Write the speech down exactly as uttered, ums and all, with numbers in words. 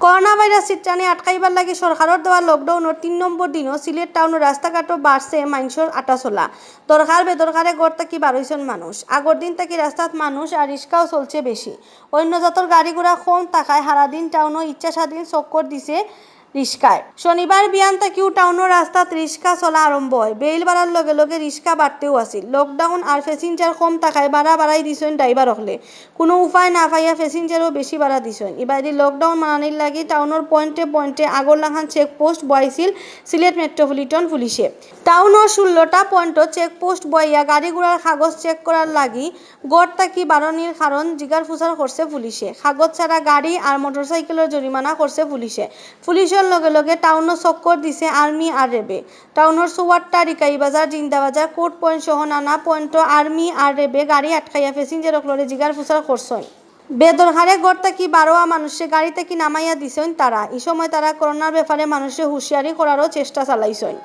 Corona virus ছিটরানি আটকাইবার লাগি সরকারর দেওয়া লকডাউনর তিন নম্বর দিনও সিলেট টাউনর রাস্তাঘাটো বাড়ছে মাইনষর আটা চলা। দরকার বেদরকারে ঘর থাকি বারইছইন মানুষ। আগর দিন থাকি রাস্তাত মানুষ আর রিক্সাও চলছে বেশি। অন্য জাতর গাড়ি ঘোড়া কম থাকায় হারাদিন টাউনও ইচ্ছা স্বাধীন চক্কর দিছে রিক্সায়। শনিবার বিয়ান থাকিও টাউনর রাস্তাত রিক্সা চলা আরম্ভ অয়। বেইল বাড়ার লগে লগে রিক্সা বাড়তেও আছিল। লকডাউন আর প্যাসেঞ্জার কম থাকায় ভাড়া বাড়াই দিছইন ড্রাইভার অকলে। কুনু উপায় না পাইয়া প্যাসেঞ্জারও বেশি ভাড়া দিছইন। ইবাদি লকডাউন মানানির লাগি টাউনর পয়েন্টে পয়েন্টে আগর লাখান চেকপোস্ট বওয়াইছিল সিলেট মেট্রোপলিটন পুলিশে। টাউনর ষোলোটা পয়েন্টও চেকপোস্ট বওয়াইয়া গাড়ি ঘোড়ার কাগজ চেক করার লাগি ঘর থাকি বারনির কারণ জিগার ফুসার করছে পুলিশে। কাগজ ছাড়া গাড়ি আর মোটরসাইকেলর জরিমানা করছে পুলিশে। পুলিশর লগে লগে টাউনও চক্কর দিছে আর্মি আর র্যাবে। টাউনর চৌহাট্টা, রিকাই বাজার, জিন্দা বাজার, কোর্ট পয়েন্ট সহ নানা পয়েন্টও আর্মি আর র্যাবে গাড়ি আটকাইয়া প্যাসেঞ্জার অকলরে জিগার ফুসার করছইন। বেদরকারে ঘর থাকি বারোয়া মানুষরে গাড়ি থাকি নামাইয়া দিছইন তারা। ই সময় তারা করোনার ব্যাপারে মানুষরে হুঁশিয়ারি করারও চেষ্টা চালাইছইন।